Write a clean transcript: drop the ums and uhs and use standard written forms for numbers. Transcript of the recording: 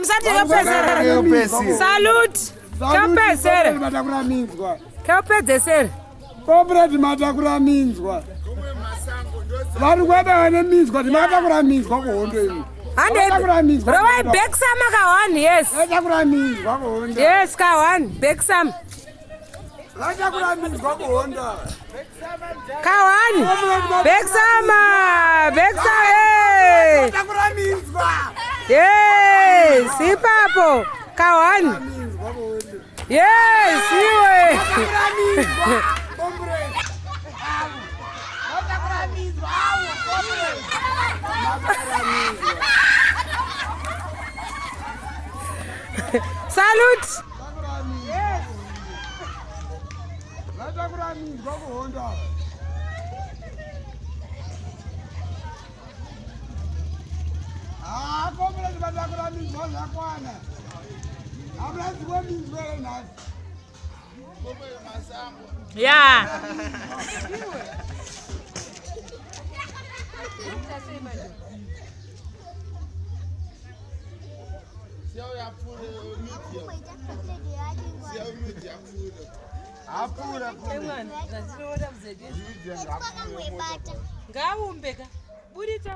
Musati yopedzesera. Salute. Kepedzesera. Matakura minzwa. Kepedzesera. Comrade matakura minzwa. Vari kuenda vane minzwa, timatakura minzwa kuhondo imi. Hande. Rovai back some ka one, yes. Vatakura minzwa kuhondo. Yes, ka one, back some. Vatakura minzwa kuhondo. Ka one. Back some. Back some. Hey. Vatakura minzwa. Yes, ipapo. Ka one. Minzwa kuhondo. Yes, iwe. Vatakura minzwa. Comrade. Vatakura minzwa. Awo, comrade. Vatakura minzwa. Salute. Vatakura minzwa kuhondo. Ah, comrade vatakura minzwa zvakwana. Hamuna dzimwe minzwa here nhasi? Yeah. Ngaumbeka. Buritsa